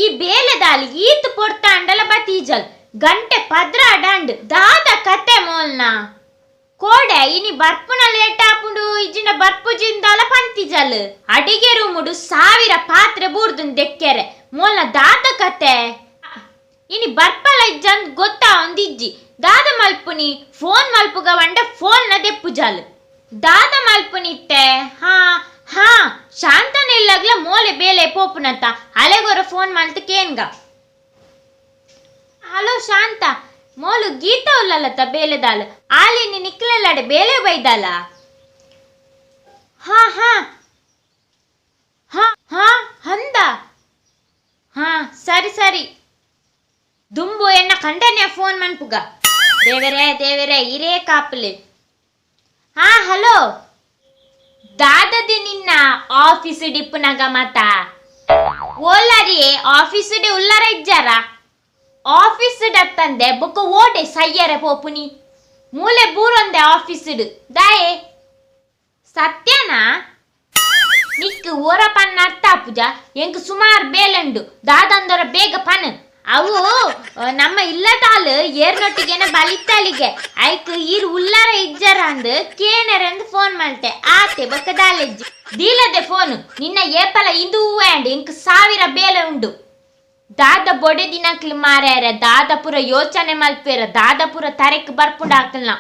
ಈ ಬೇಲೆದಾಲ್ ಈತ್ ಪೊರ್ತಾಂಡಲ ಬತ್ತೀಜಲ್. ಗಂಟೆ 12 ಆಂಡ್. ದಾದ ಕತೆ ಮೋಲ್ನ? ಕೋಡೆ ಇನಿ ಬರ್ಪುನ ಲೇಟ್ ಆಪುಂಡು ಇಜ್ಜಿಂಡ ಬರ್ಪುಜಿಂದಾಲ ಪಂತಿಜಲ್. ಅಡಿಗೆ ರೂಮುಡು ಸಾವಿರ ಪಾತ್ರೆ ಬೂರ್ದುನ್ ದೆಕ್ಕೆರೆ. ಮೋಲ್ನ ದಾದ ಕತೆ? ಇನಿ ಬರ್ಪಲ ಇಜ್ಜಂದ್ ಗೊತ್ತಾ ಒಂದಿಜ್ಜಿ. ದಾದ ಮಲ್ಪುನಿ? ಫೋನ್ ಮಲ್ಪುಗ ವಂಡ ಫೋನ್ ನ ದೆಪ್ಪುಜಾಲ್. ದಾದ ಮಲ್ಪುನಿತ್ತೆ? ಹಾ ಹಾ, ಶಾಂತನ ಇಲ್ಲಗ್ಲ ಮೋಲೆ ಬೇಲೆ ಪೋಪುನತ್ತ, ಅಲೆಗೊರ ಫೋನ್ ಮಲ್ತ್ ಕೇನ್ಗ. ಹಲೋ ಶಾಂತ, ಮೋಲು ಗೀತಾ ಉಲ್ಲಲತ್ತ ಬೇಲೆದಾಲ್. ಆಲಿನಿ ನಿಕ್ಲೆಲ್ಲಡೆ ಬೇಲೆ ಬೈದಾಲ? ಹಾ ಹಾ ಹಾ ಹಾ, ಹಂದ. ಹಾ, ಸರಿ ಸರಿ. ದುಂಬು ಎನ್ನ ಕಂಡನೆ ಫೋನ್ ಮನ್ಪುಗ. ದೇವರೇ ದೇವರೇ, ಇರೇ ಕಾಪುಲೆ. ಹಾ, ಹಲೋ, ದಾದದಿ ನಿನ್ನ ಆಫೀಸ್ ಡಿಪ್ಪುನಗ ಮತ ಓಲಾರಿ? ಆಫೀಸ್ ಡಿ ಉಲ್ಲರ ಇಜ್ಜಾರ? ಆಫೀಸ್ ಡತ್ತಂದೆ ಬೊಕ್ಕ ಓಡೆ ಸಯ್ಯರೆ ಪೋಪುನಿ? ಮೂಲೆ ಬೂರೊಂದೆ ಆಫೀಸ್ ದಾಯೆ? ಸತ್ಯನಾ? ನಿಕ್ ಓರ ಪನ್ನ ಅರ್ಥ ಆಪುಜ. ಎಂಕ್ ಸುಮಾರು ಬೇಲಂಡು. ದಾದಂದರ ಬೇಗ ಪನ್. ಅವು ನಮ್ಮ ಇಲ್ಲದಾಲ್ ಏರ್ನೊಟ್ಟಿಗೆನ ಬಲಿತ್ತಾಳಿಗೆ. ಐಕ್ ಈರ್ ಉಲ್ಲಾರ ಇಜ್ಜಾರ ಅಂದ್ ಕೇನರಂದ್ ಫೋನ್ ಮಲ್ತೆ. ಆತೆ, ಬೊಕ್ಕ ದಾಲೆಜ್ಜಿ. ದೀಲದೆ ಫೋನ್. ನಿನ್ನ ಏಪಲ ಇಂದು ಆಂಡ್. ಎಂಕ್ ಸಾವಿರ ಬೇಲೆ ಉಂಡು. ದಾದ ಬೊಡೆ ದಿನಕ್ಲು ಮಾರ್ಯಾರ? ದಾದಪುರ ಯೋಚನೆ ಮಲ್ಪೇರ? ದಾದಪುರ ತರೆಕ್ ಬರ್ಪುಂಡಾಕಲ್ನ?